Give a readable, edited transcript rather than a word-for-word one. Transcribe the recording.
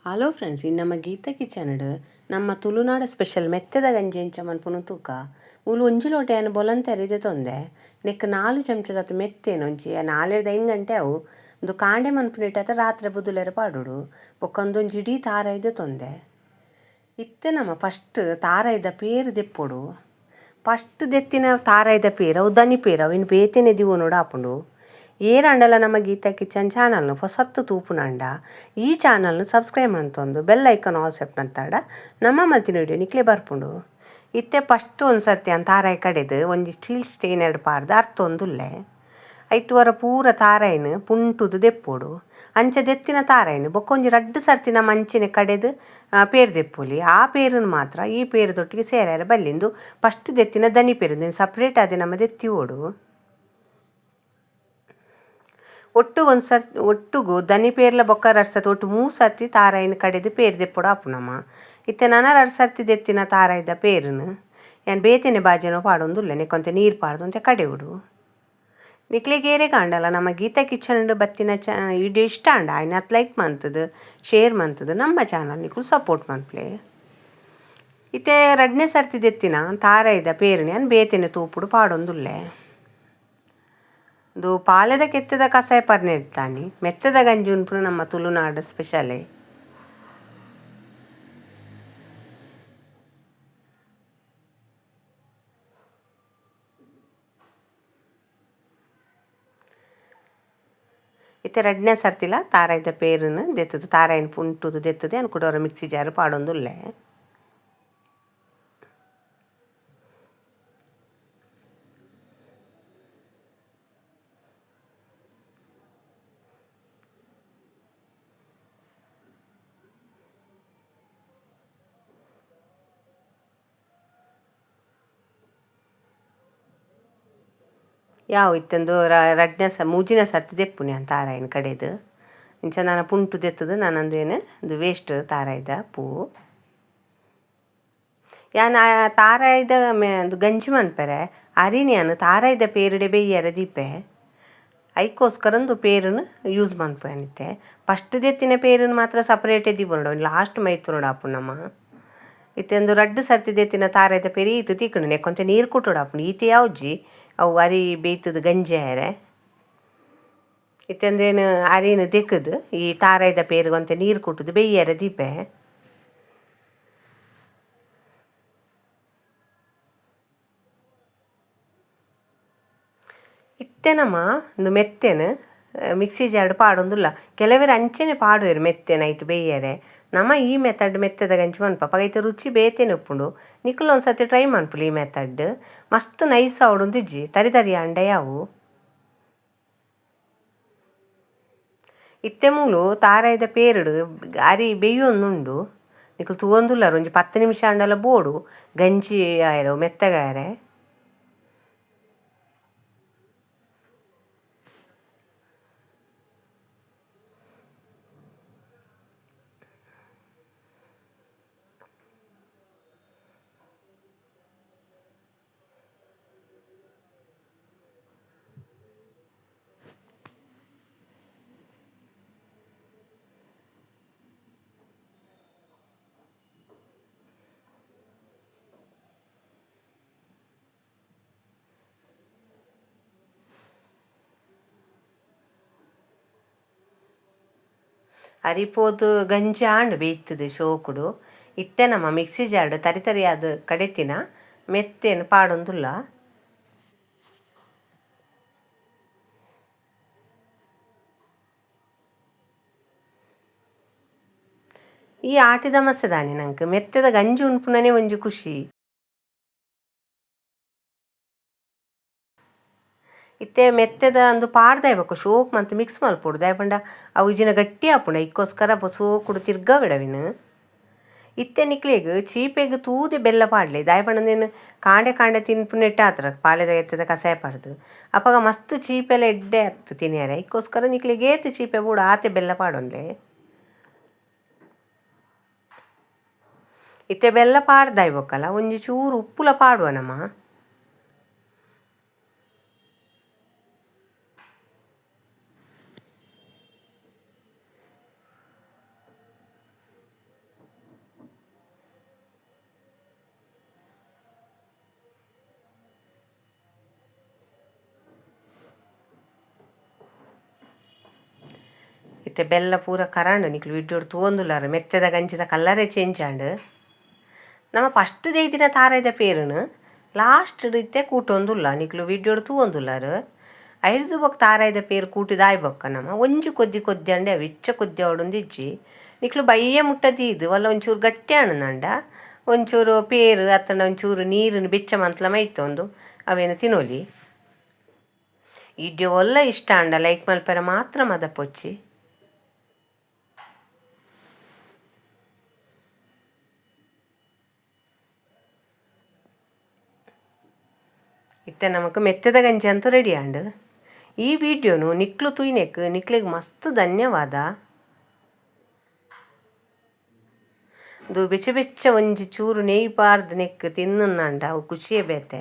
Hello friends, ಇನ್ನು ನಮ್ಮ Gita kitchen ನಮ್ಮ ತುಳುನಾಡ ಸ್ಪೆಷಲ್ ಮೆತ್ತೆದ ಗಂಜಿ ಎಂಚ ಮನ್ಪುನು ತೂಕ. ಮೂಲು ಒಂಜಿ ಲೋಟ ಏನು ಬೊಲಂತರಿದೆ ತೊಂದೆ. ನೆಕ್ 4 ಚಮಚದತ್ ಮೆತ್ತೇನು ಒಂಜಿ 4-5 ಗಂಟೆ ಅವು. ಒಂದು ಕಾಂಡೆ ಮನ್ಪುನಿಟ್ಟ ರಾತ್ರಿ ಬುದುಲೆರ ಪಾಡುಡು. ಬೊಕ್ಕೊಂದೊಂಜಿ ಇಡೀ ತಾರೈದೆ ತೊಂದೆ. ಇತ್ತೆ ನಮ್ಮ ಫಸ್ಟ್ ತಾರೈದ ಪೇರು ದೆಪ್ಪೊಡು. ಫಸ್ಟ್ ದೆತ್ತಿನ ತಾರೈದ ಪೇರು ಅವು ದನಿ ಪೇರು ಅವಿನ ಬೇತೆನೆ ದಿವನೋಡು ಆಪುಂಡು. ಏರಂಡಲ ನಮ್ಮ ಗೀತಾ ಕಿಚನ್ ಚಾನಲ್ನು ಹೊಸತ್ತು ತೂಪುನಂಡ ಈ ಚಾನಲ್ನು ಸಬ್ಸ್ಕ್ರೈಬ್ ಅಂತಂದು ಬೆಲ್ ಐಕಾನ್ ಆಲ್ ಸೆಟ್ ಅಂತಾಡ ನಮ್ಮ ಮಲ್ತಿನ ವಿಡಿಯೋ ನಿಕ್ಲೆ ಬರ್ಪುಂಡು. ಇತ್ತೆ ಫಸ್ಟ್ ಒಂದು ಸರ್ತಿ ಅಂತ ತಾರಾಯಿ ಕಡೆದು ಒಂಜಿ ಸ್ಟೀಲ್ ಸ್ಟೇನ್ ಪಾಡ್ದು ಅರ್ತೊಂದುಲ್ಲೆ. ಐಟು ವರ ಪೂರ ತಾರಾಯಿನ ಪುಂಟುದು ದೆಪ್ಪೊಡು. ಅಂಚೆ ದೆತ್ತಿನ ತಾರಾಯಿನ ಬೊಕ್ಕೊಂಜಿ ರಡ್ಡು ಸರ್ತಿ ನಮ್ಮ ಅಂಚಿನ ಕಡೆದು ಪೇರು ದೆಪ್ಪೊಲಿ. ಆ ಪೇರುನು ಮಾತ್ರ ಈ ಪೇರುದೊಟ್ಟಿಗೆ ಸೇರಾರ ಬಲ್ಲಿಂದು ಫಸ್ಟ್ ದೆತ್ತಿನ ದನಿ ಪೇರು ಸಪ್ರೇಟ್ ಆದ ನಮ್ಮ ದೆತ್ತಿ ಓಡು. ಒಟ್ಟು ಒಂದು ಸರ್ತಿ ಒಟ್ಟುಗು ದನಿ ಪೇರ್ಲ ಬೊಕ್ಕ ರಡ್ಡು ಸರ್ತಿ ಒಟ್ಟು 3 ಸರ್ತಿ ತಾರಾಯಿನ ಕಡೆದು ಪೇರು ದೆಪ್ಪೊಡು ಆಪುನಮ್ಮ. ಇತ್ತೆ ನನ ರಡ್ಡು ಸರ್ತಿ ದೆತ್ತಿನ ತಾರಾಯಿದ ಪೇರುನು ಯಾನ್ ಬೇತೆನೆ ಬಾಜನೋ ಪಾಡೊಂದುಲ್ಲೆ ನೆಕ್ಕೊಂತೆ ನೀರು ಪಾಡ್ದು ಅಂತೆ ಕಡೆವುಡು. ನಿಕ್ಲೆಗ್ ಕಾಂಡಲ ನಮ್ಮ ಗೀತಾ ಕಿಚನ್ ಬತ್ತಿನ ಚ ವಿಡಿಯೋ ಇಷ್ಟ ಅಂಡ ಆಯ್ನ ಲೈಕ್ ಮಂತದು ಶೇರ್ ಮಂತದು ನಮ್ಮ ಚಾನಲ್ ನಿಕ್ಲು ಸಪೋರ್ಟ್ ಮನ್ಪ್ಲೆ. ಇತ್ತೆ ರಡ್ಡನೇ ಸರ್ತಿ ದೆತ್ತಿನ ತಾರಾಯಿದ ಪೇರುನು ಯಾನ್ ಬೇತೆನೆ ತೂಪುಡು ಪಾಡೊಂದುಲ್ಲೆ. ಇದು ಪಾಲೆದ ಕೆತ್ತದ ಕಸಾಯ ಪರ್ನೆಡ್ತಾನಿ ಮೆತ್ತದ ಗಂಜಿ ಉನ್ಪುನು ನಮ್ಮ ತುಳುನಾಡು ಸ್ಪೆಷಲೇ. ಇತ್ತೆ ರಡ್ಡನೇ ಸರ್ತಿಲ ತಾರಾಯಿದ ಪೇರುನು ದೆತ್ತದು ತಾರಾಯಿನ ಪುಂಟುದು ದೆತ್ತದೆ ಅನ್ಕುಡೋರ ಮಿಕ್ಸಿ ಜಾರು ಪಾಡೊಂದುಲ್ಲೆ. ಯಾವ ಇತ್ತಂದು ರಡ್ಡನೇ ಸ ಮೂಜಿನ ಸರ್ತಿ ದೆಪ್ಪುನಿ ಅಂತ ತಾರಾಯಿನ ಕಡೆದು. ಇಂಚ ನಾನು ಪುಂಟು ದೆತ್ತದು ನಾನಂದು ಏನು ಇದು ವೇಸ್ಟ್ ತಾರಾಯ್ದ ಪೂ. ಯಾನ್ ತಾರಾಯ್ದ ಮೆ ಅದು ಗಂಜಿ ಮನ್ಪೆರೆ ಅರಿನಿ ಯಾನ್ ತಾರಾಯ್ದ ಪೇರುಡೆ ಬೇಯ್ಯರ ದೀಪೆ. ಐಕೋಸ್ಕರ ಒಂದು ಪೇರುನು ಯೂಸ್ ಮನ್ಪುವನಿತ್ತೆ. ಫಸ್ಟ್ ದೆತ್ತಿನ ಪೇರುನು ಮಾತ್ರ ಸಪ್ರೇಟೇ ದೀಪುನಡು ಲಾಸ್ಟ್ ಮೈತುನಡು ಆಪುನಮ್ಮ. ಇತ್ತೆ ಒಂದು ರಡ್ಡು ಸರ್ತಿ ದೆತ್ತಿನ ತಾರಾಯ್ದ ಪೇರು ಈತು ತಿಕ್ಕುಂಡು ನೆಕ್ಕೊಂತೆ ನೀರು ಕುಟ್ಟುಡು ಆಪುಂಡು. ಈತೆ ಯಾವ್ಜಿ ಅವು ಅರಿ ಬೇಯ್ತದ ಗಂಜಿ ಆಯರೆ. ಇತ್ತಂದ್ರೇನು ಅರಿನ ದೆಕ್ಕದು ಈ ತಾರಾಯ್ದ ಪೇರುಗೊಂತೆ ನೀರು ಕುಟ್ಟುದು ಬೇಯ್ಯರ ದೀಪೆ. ಇತ್ತೆ ನಮ್ಮ ಒಂದು ಮೆತ್ತೆನ ಮಿಕ್ಸಿ ಜಾರ್ಡ್ ಪಾಡೊಂದುಲ್ಲ. ಕೆಲವರು ಅಂಚೆನೆ ಪಾಡುವೆರು ಮೆತ್ತೆ ನೈಟ್ ಬೇಯ್ಯರೆ. ನಮ್ಮ ಈ ಮೆಥಡ್ ಮೆತ್ತೆದ ಗಂಜಿ ಮನ್ಪ ಪಗೈತೆ ರುಚಿ ಬೇತೆನೆ ಉಪ್ಪುಂಡು. ನಿಕುಲು ಒಂದ್ಸತಿ ಟ್ರೈ ಮನ್ಪುಲಿ ಈ ಮೆಥಡ್ ಮಸ್ತ್ ನೈಸ್ ಆವೊಡೊಂದಿಜ್ಜಿ ತರಿ ತರಿ ಅಂಡ ಯಾವು. ಇತ್ತೆ ಮೂಲು ತಾರಾಯ್ದ ಪೇರುಡು ಅರಿ ಬೇಯೊಂದುಂಡು. ನಿಕುಲು ತೂವೊಂದುಲ್ಲರ್ ಒಂಜಿ 10 ನಿಮಿಷ ಆಂಡಲ ಬೋಡು ಗಂಜಿ ಆಯೆರೆ ಮೆತ್ತಗಾಯರೆ. ಅರಿಪೋದು ಗಂಜಿ ಆಂಡ್ ಬೇಯ್ತದೆ ಶೋಕುಡು. ಇತ್ತೆ ನಮ್ಮ ಮಿಕ್ಸಿ ಜಾರ್ಡ್ ತರಿ ತರಿಯಾದ ಕಡೆತಿನ ಮೆತ್ತೇನು ಪಾಡೊಂದುಲ್ಲ. ಈ ಆಟಿದ ಮಸೆದಾನಿ ನಂಕ್ ಮೆತ್ತೆದ ಗಂಜಿ ಉನ್ಪುನನೆ ಒಂಜಿ ಖುಷಿ. ಇತ್ತೆ ಮೆತ್ತೆದ ಅಂದು ಪಾಡ್ದಾಯ್ಬೇಕು ಶೋಕ್ ಮಂತ್ ಮಿಕ್ಸ್ ಮಲ್ಪೊಡು ದಾಯೆ ಪಂಡ ಅವು ಇಜಿನ ಗಟ್ಟಿ ಆಪುಂಡು ಐಕ್ಕೋಸ್ಕರ ಸೋಕುಡು ತಿರ್ಗವಿಡವಿನ. ಇತ್ತೆ ನಿಕ್ಲೆಗ್ ಚೀಪೆಗ್ ತೂದೆ ಬೆಲ್ಲ ಪಾಡ್ಲೆ ದಾಯೆ ಪಂಡ ಉಂದೆನ್ ಕಾಂಡೆ ಕಾಂಡೆ ತಿನ್ಪುನೆಟ್ಟ ಆತ್ರ ಪಾಲೆದ ಎತ್ತದ ಕಸಾಯ ಪಾಡ್ದು ಅಪಗ ಮಸ್ತ್ ಚೀಪೆಲ ಎಡ್ಡೆ ಆತ್ ತಿನಿಯರೆ. ಐಕ್ಕೋಸ್ಕರ ನಿಕ್ಲೆಗ್ ಏತ್ ಚೀಪೆ ಬೋಡು ಆತೆ ಬೆಲ್ಲ ಪಾಡೊನ್ಲೆ. ಇತ್ತೆ ಬೆಲ್ಲ ಪಾಡ್ದಾಯ್ಬೊಕ್ಕಲ ಒಂಜಿ ಚೂರು ಉಪ್ಪುಲ ಪಾಡುವ ನಮ. ಇತ್ತೆ ಬೆಲ್ಲ ಪೂರ ಕರಾಂಡು ನಿಕ್ಲು ವಿಡ್ಯೋಡು ತೂವೊಂದುಲ್ಲಾರ ಮೆತ್ತೆದ ಗಂಜಿದ ಕಲ್ಲರೇ ಚೇಂಜ್ ಆಂಡ್. ನಮ ಫಸ್ಟ್ ದೈದಿನ ತಾರಾಯಿದ ಪೇರುನು ಲಾಸ್ಟ್ ಇತ್ತೆ ಕೂಟೊಂದುಲ್ಲ ನಿಕ್ಲು ವಿಡ್ಯೋಡು ತೂವೊಂದುಲ್ಲಾರ. ಐರ್ದು ಬೊಕ್ಕ ತಾರಾಯಿದ ಪೇರು ಕೂಟಿದಾಯ್ ಬೊಕ್ಕ ನಮ ಒಂಜಿ ಕೊದ್ದಿ ಕೊದ್ದಿ ಅಂಡೆ ಅವು ಇಚ್ಚ ಕೊದ್ದಿ ಅವಡೊಂದಿಜ್ಜಿ. ನಿಕ್ಲು ಬಯ್ಯ ಮುಟ್ಟ ದೀದು ಒಲ್ಲ ಒಂಚೂರು ಗಟ್ಟಿ ಆಣುಂದಾಂಡ ಒಂಚೂರು ಪೇರು ಅತ್ತಂಡ ಒಂಚೂರು ನೀರುನು ಬೆಚ್ಚ ಮಂತ್ಲ ಮೈತೊಂದು ಅವೇನು ತಿನೊಲಿ. ವಿಡಿಯೋ ಒಲ್ಲ ಇಷ್ಟ ಆಂಡ ಲೈಕ್ ಮಲ್ಪೆರೆ ಮಾತ್ರ ಮದಪೊಚ್ಚಿ. ಇತ್ತೆ ನಮಕ್ ಮೆತ್ತೆದ ಗಂಜಿ ಅಂತೂ ರೆಡಿ ಆಂಡ್. ಈ ವಿಡಿಯೋನು ನಿಕ್ಲು ತೂಯಿನೆಕ್ ನಿಕ್ಲೆಗ್ ಮಸ್ತ್ ಧನ್ಯವಾದ. ದು ಬೆಚ್ಚ ಬೆಚ್ಚ ಒಂಜಿ ಚೂರು ನೆಯ್ ಪಾರ್ದ್ ನೆಕ್ ತಿನ್ನುಂದಾಂಡ ಅವು ಖುಷಿಯೇ ಬೇತೆ.